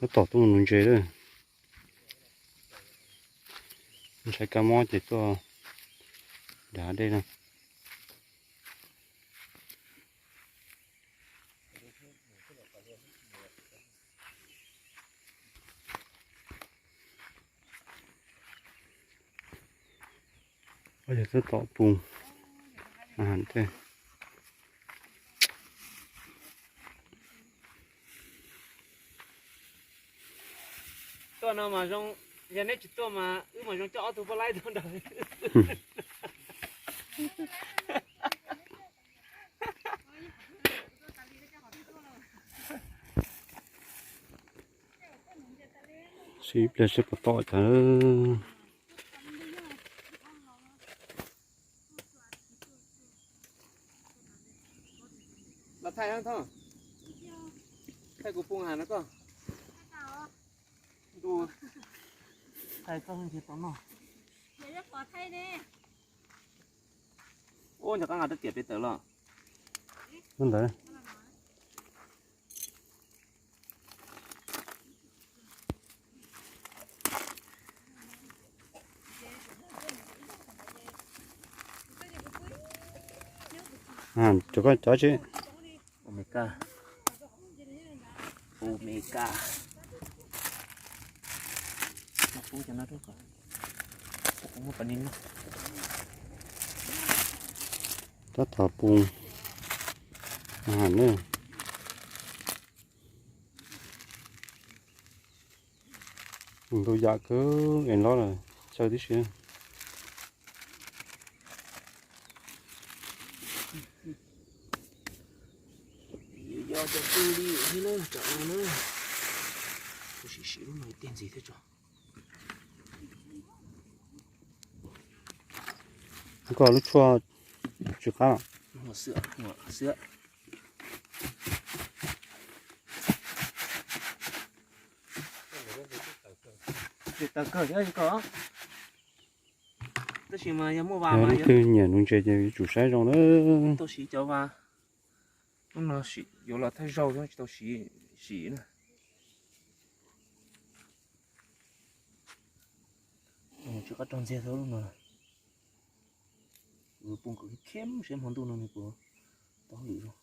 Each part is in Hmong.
Tab tom tuaj mus nuv ntses lawm. Ntshai kab mob ces tuaj dav dej no. Yog tab tom pus a thiab. Tuaj no mas zoo, yog neb tsis tuaj mas wb mas zoo coj ob tug poj laib tuaj nrog. Sib ib pliag seb puas tom cas. Los thaij, thaij kuv pus has no koj. Ntuj, thaij koj ntshe tau noj. Ua ntawd qab nqa rab riam pem tawm los. Ntawd. Rau koj cov tsi. Omega. Omega. Tab tom pus a na. Ntau yam kawg es lob lawm, xyaw tib si. Yog cov pw li thiab na, cov no na. Kuv sim siv lub no tej ntxiv thiab tso. Koj lub tshuaj tsw qab los? Tsis tawg kawg thiab koj. Tab sis mas yog muaj vas mas leej twg nyiam nuv ntses ces yuav tsum saib zoo na. Tau siv cov vas. Lub no yuav los thaij zaug tsis tau siv sim na. Tsis qab rau ntxiag tau lub no. Pus khiav khiav seb hmo ntuj no nws puas tau hauj lwm zoo.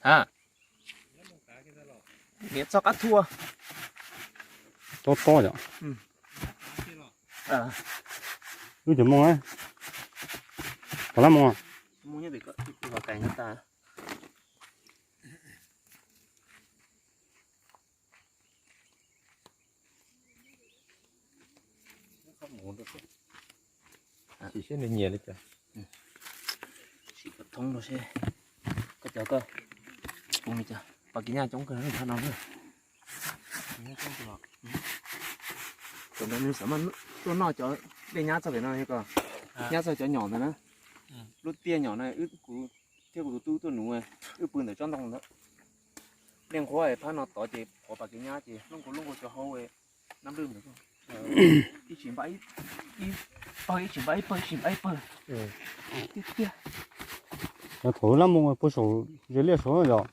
Ha, niam txog qab thua. Tob tob yom. Wb cov moos, pom lab moos. Sim seb nws nyiam li cas. Sim kom thoob rau seb. Koj cov koj, ua li cas pas kev nyaj coob kawg no na. Tam ntawd nws xav mas tuaj noj cov dej nyab txog pem no ko, nyab txog cov nyom ntawd na. Lub tiaj nyom na, kuv thiab kuv tus tub tuaj nuv, wb pw ntawm tsob ntoo ntawd. Dej nqhuab phab no tod ces qhov pas kev nyab ces looj nkaus looj nkaus cov hauv nab nplwj ntawd. Ib tsis npaj ib pawg, ib tsis npaj ib pawg, ib tsis npaj ib pawg. Tiag tiag. Thaum wb lab moo puag saum ze liaj saud yom.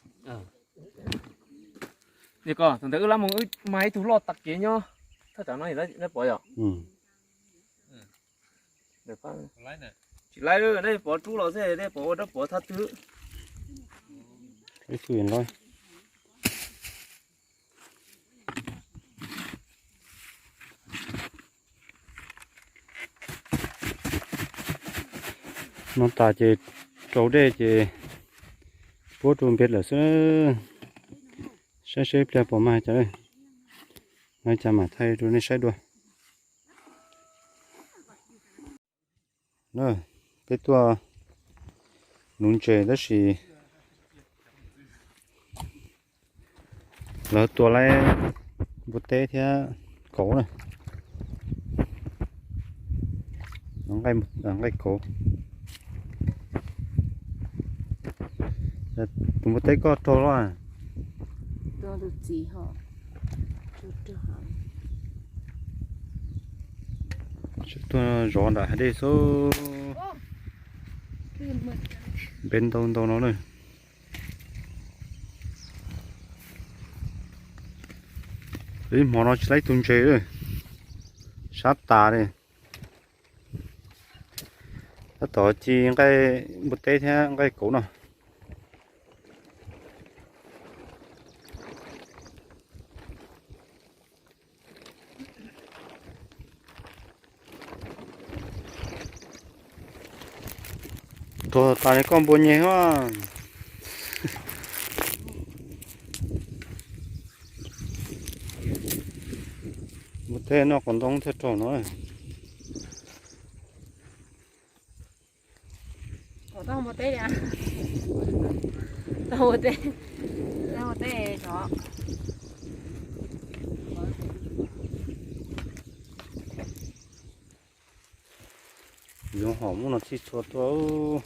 Nim ko thaum ntawd wb lab moo wb mag ib tug loj tas kev nyob thaj tsam no, nej pom yom? Tsis laib, nej pov rub los xwb, nej pov ua rab pov thab twb. No tas ces rau dej ces puab rau npeg lawm xwb. Saib seb pliag puas mag cas, mag cas mam thaij rau nej saib dua. Peb tuaj nuv ntses tab sis lawv tua lawm npua teb thiab kauv na. Nqaij kauv. Tus npua teb koj raug los? Tuaj zov nram hav dej xwb. Npe ntau ntau no na. Ib hmo no tsis tau ib tug ntses li, sab tas li. Tab tom ci nqaij npua teb thiab nqaij kauv no. Rog tas li koj npua nyeg a. Npua teb noj qos ntoo thiaj raug no. Tau npua teb, tau npua teb, tau npua teb os. Yoov hom muab no txhij txhua tuaj.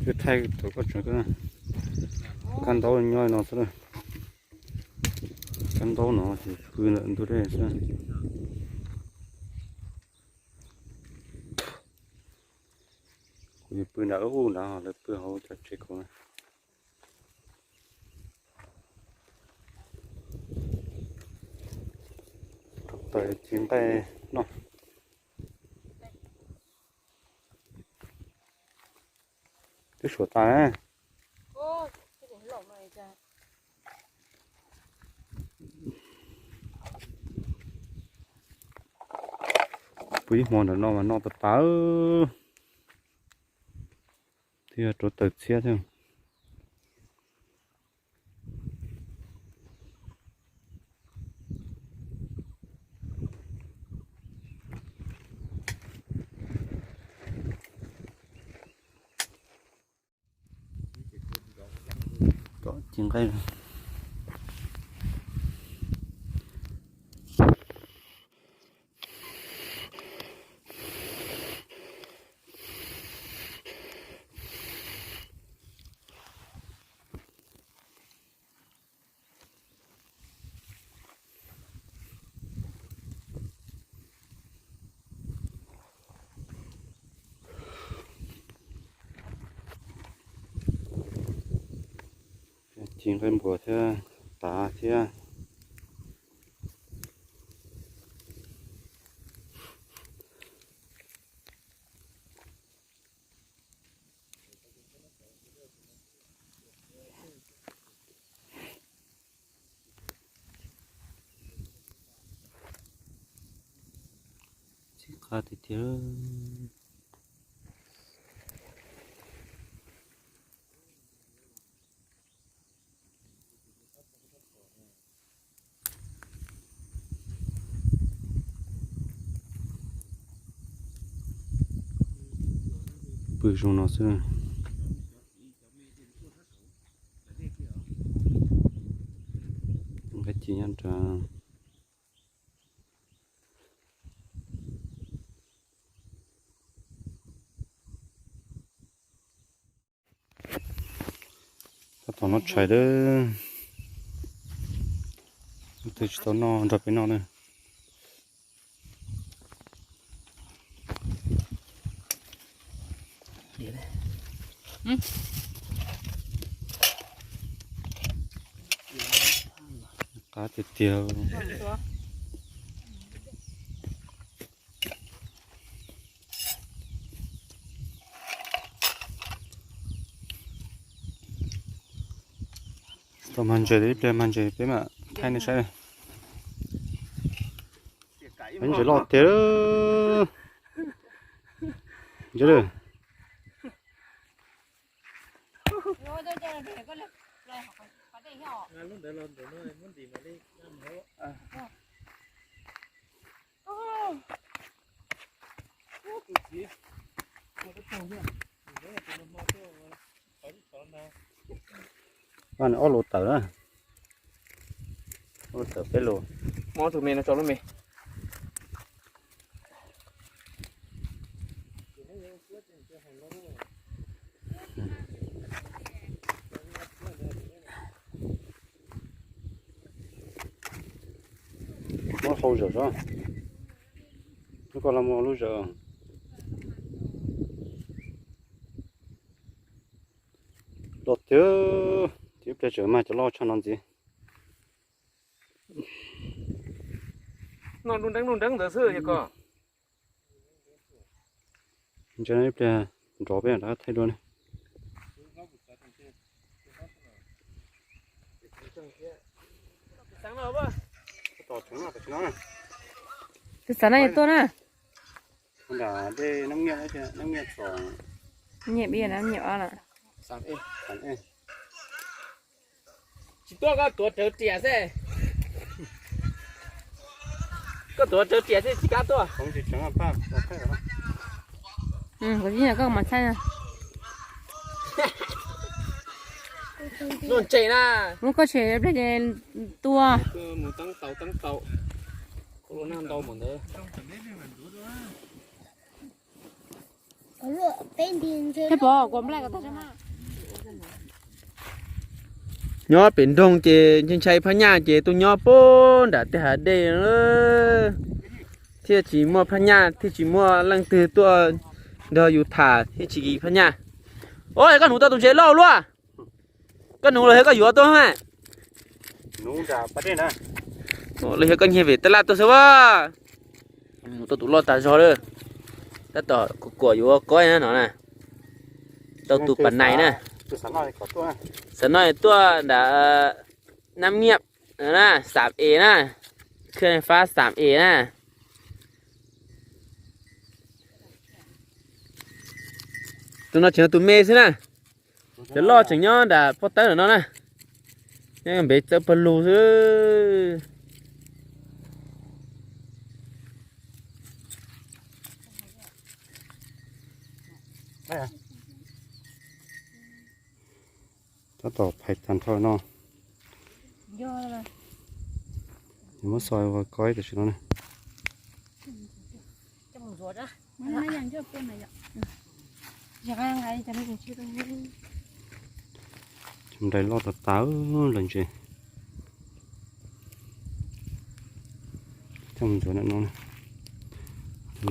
Twb thaij thaum koj tseem kab ntaub nyob no xwb. Kab ntaub no ces pw ntawm ntug dej xwb. Kuv yuav pw nram ub ub nrad, lawv pw hauv cov tsev kauv na. Rau taws ci nqaij noj. Twb suav tas na. Pw ib hmo ntawm no mas noj tas tas. Twb yog rau taws txhiab thiab. Tom ci nqaij. Ci nqaij npua thiab, tav thiab. Txhij qab tiag tiag. Pw zoo no xwb. Nqaij ci nyob nrad. Tab tom noj tshais lawm. Leej twg tsis tau noj nrog peb noj na. Qab tiag tiag. Tau mag ntses, ib pliag mag ntses peb mam thaij nej saib. Ntses loj tiag. Ntses loj. Ob lus tawm na. Lub tawm peb lus. Muab tus me no tso lub me. Muab hau zawm sab. Lub koj los muab lub zawm. Los tiag, tib pliag tseem mag cov loj tshaj no ntxiv. Noj nruj nreeb nruj nreeb ntawd xwb yog koj. Ntse ib pliag nrov peb rov qab thaij dua ne. Tus xav no tuaj na. Nyiam ib na, nyiam ob na. Tsis tuaj koj tuav rawv riam xwb. Koj tuav rawv riam xwb tsis kam tuaj. Kuv yeej koj mas thaij. Muab koj tshem pliag ces tua. Nyob pem nroog ces ntshai ntshai phab nyaj ces tuaj nyob puag nram tej hav dej, thiaj tsis muaj phab nyaj, thiaj tsis muaj leej twg tuaj nrog yus tham thiaj tsis kis phab nyaj. Ua, koj nuv tau tus ntses loj luaj. Koj nuv los yog koj yuav tuaj mas? Los yog koj nyiag vim tab laj tuaj xwb as? Mus tau tus loj tas zog lawm. Tab tom kuam kuam yuav koib no na. Tau tus pas nais na. Xav no tuaj nram Nam Nyiaj na, Xam Es na, Khaj Fab Xam Es na. Tus no tseem yog tus me xwb na. Cov loj tseem nyob nram pob tawb no na. Nyob npev txawb pawg lug xwb. Tab tom phais tag nrho no. Muab xo ua koib tam sim no na. Nrais loj tas tas lawm ntses. Coj mus ntxuav no,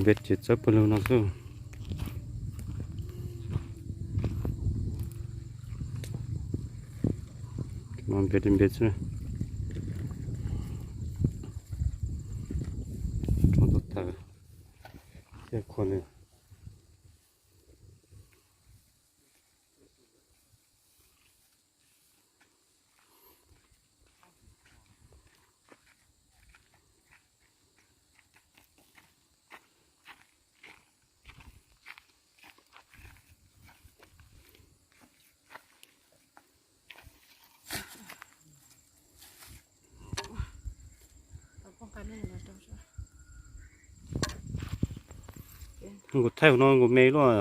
npej ces txawb pawg lug no xwb. Npej npej xwb. Rau tus tawm thiaj khuav li. Kuv thaij no kuv me luaj.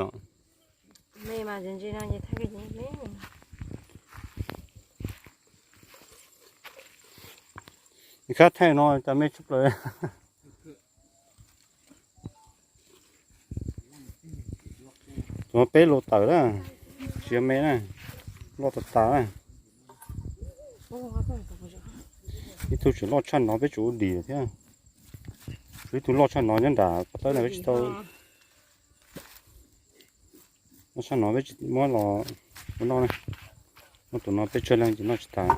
Khab thaij no cas me tshaj plaws. Tus no peb lus tawm na, tsis yog me na, loj tas tas na. Ib tug tseem loj tshaj no peb tsum ua dim thiab. Ib tug loj tshaj no nyob nram pob tawb no peb tsis tau. Loj tshaj no peb tsis muab los ua noj na. Muab tus no peb tsawg leej ces noj tsis tas.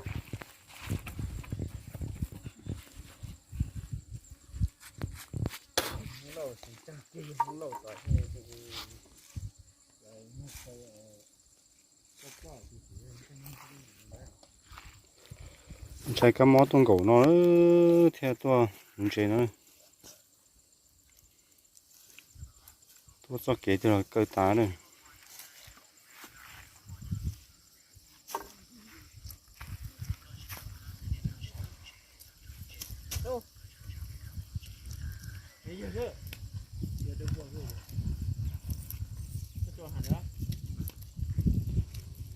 Ntshai kab mob tuaj nkaum no thiaj tuaj ntses no. Tuaj txoj kev twg los kaw tas lawm.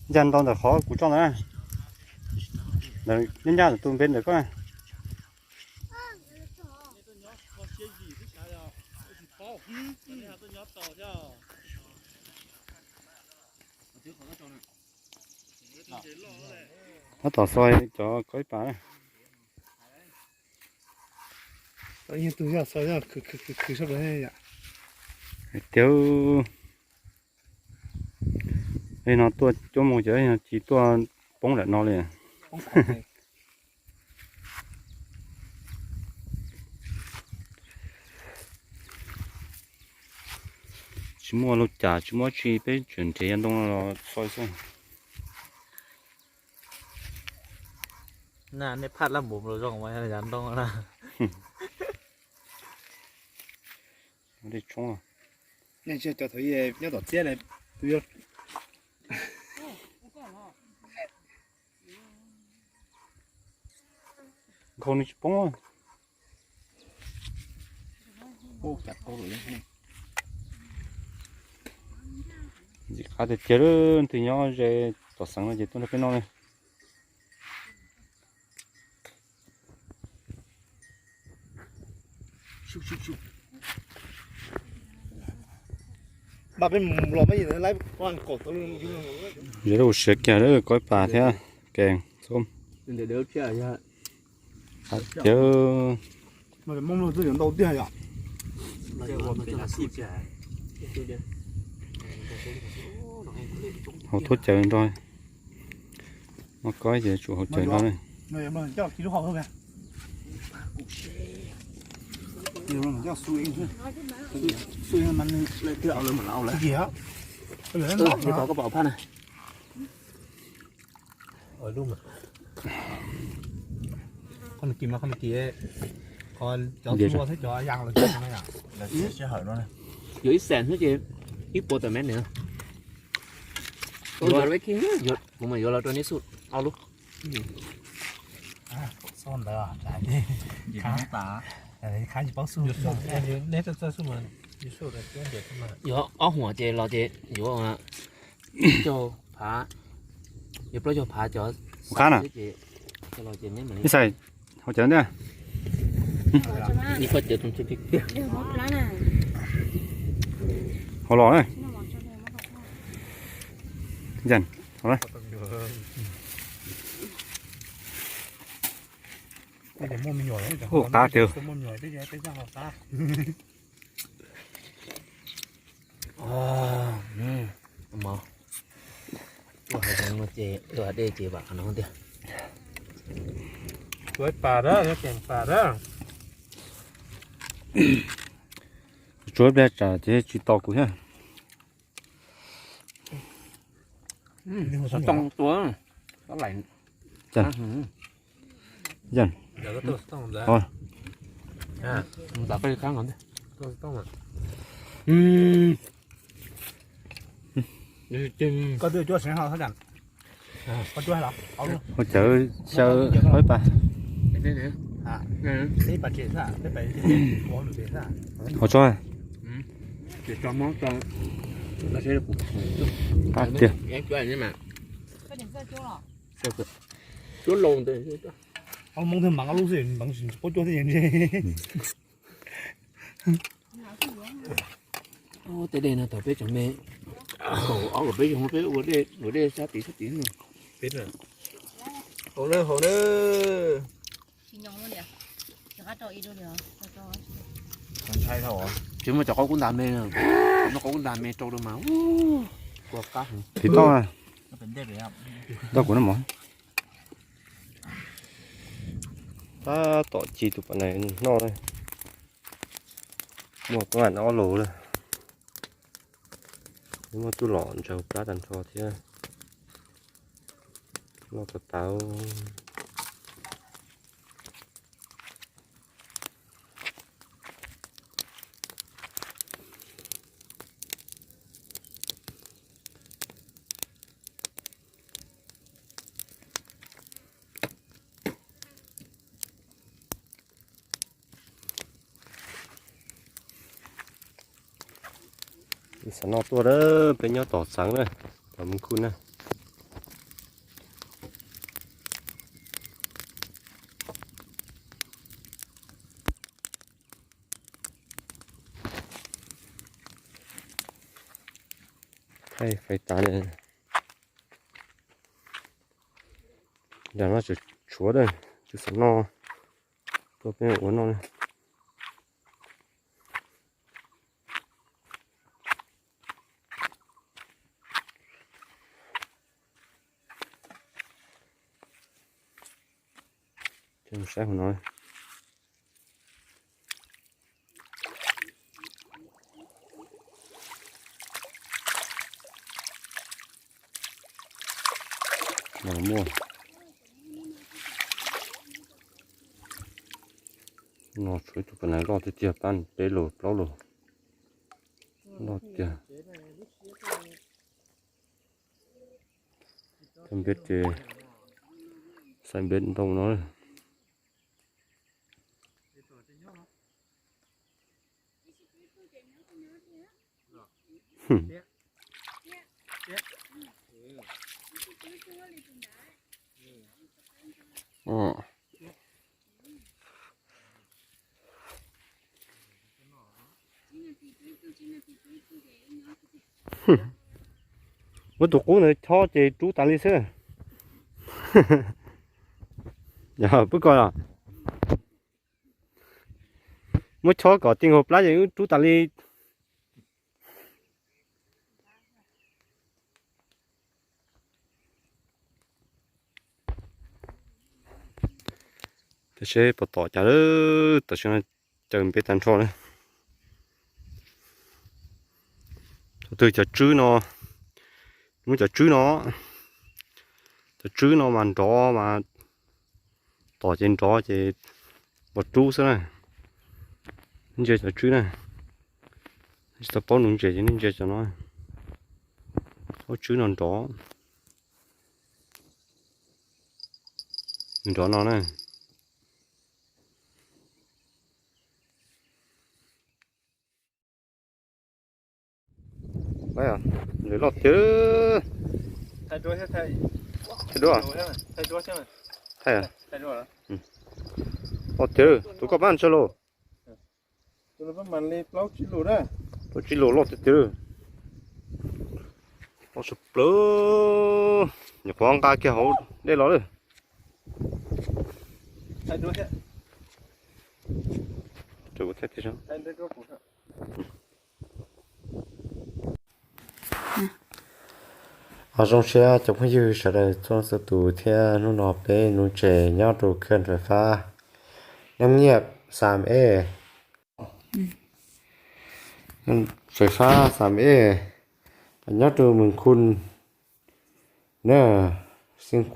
Ncaj ntau ntawm qhov kuv tso ntawd na. Ntawm nyob ncaj ntawm tus npe ntawm koj na. Tab tom xoi cov kaub ib pas. Hais tias, no tuaj cuab mus ces no tsis tuaj poob nram no li. Tsis muaj lub cas tsis muaj tsi, peb tseem nrhiav yav ntoo no los xoi xwb. Na nej phaj laj npaum los zoo mas yav ntoo na. Dej tshoob. Nej cov thaum nyob tom txiab, nkhaus nws tsis poob. Ntxim qab tiag tiag, leej twg nyob ze tom xeev no ces tuaj nrog peb noj li. Ze lub siav kiag lawm, kaub ib pas thiab. Kev xoob. Tiag. Haus thuab cawv nrog. Muaj kaub ces tsum haus cawv nrog. Koj nws kis mas koj nws kis, qhov cov tua thiab cov yas los sij hawm no. Yuav ib xees xwb ces ib puas tawm mev nws. Kuv mas yuav los rau neb xub ob lub. Yuav ob huam ces los ces yuav plaub caug phav, yuav plaub caug phav cov xab na. Ib xais, haus cawv ntej. Haus los. Yan, haus na. Ua qab tiag. Ua hav zoov no ces ua dej ces vam qhov no tiag. Ua ib pas dab, ua ceem pas dab. Tsuav ib pliag tsam ces tsis tos kuv thiab. Xov tooj tua, xov laim. Yan. Koj twb cuab seev ho, koj cuab los. Haus cawv xyaw ib pas. Haus tso. Tiag. Ob lub mev mas ob lub xwb, mev tsis paub cuab thiab ntshe. Tej dej no thaum peb tseem me, kaum ob kaum peb xyoo peb ua dej, ua dej sab tid sab tid. Haus na, haus na. Tsis muaj cov qaub kub ntas me, muaj qaub kub ntas me rau rau mas ua qab. Tiv toj, toj kuv noj mov. Tab tom ci tus pam nais noj na. Muaj koj ob lus lawm. Muaj tub los ntsaws plab tag nrho thiab. Noj tau tau. Xav noj tuaj, peb nyob tom xeev na, tom Moos Khum na. Fais tas li. Yam no tshuav, tshuav dawb, tshuav xav noj, tuaj peb ua noj. Saib hauv no. No muaj. No tshuav ib tug pas nas loj tiag tiag, pab peb lus plaub lus. Loj tiag. Tau npiav ces xav npiav ntau no. Muab tus qub ntawd chob ces rub tas li xwb. Yog pub ko los, muab chob kom ti nkaus plab ces wb rub tas li. Tab sis puas tom cas lawm, tam sim no caws npiav tag nrho na. Thaum twg cov tswb no, muab cov tswb no, cov tswb no mas nrov mas tom ces nrov ces puas rub xwb na. Ntsia cov tswb na, tsis tau paub nuv ntses ces nej ntsia cov no, ob tswb no nrov, nrov no na. Loj tiag. Thaij duab, thaij. Loj tiag, tus koj pab ntshe los. Plaub tsib lus loj tiag tiag. Loj suav plawg, nyuam qhuav nqa kiag hauv dej los lawm. Zoo siab cov phooj ywg sawv daws txhua txhua tus thiab hnub no peb nuv tsev nyob rau khw fais fab Nab Nyiaj Xam Ej, fais fab Xam Ej, nyob rau Mes Khun na, xeev Khuam.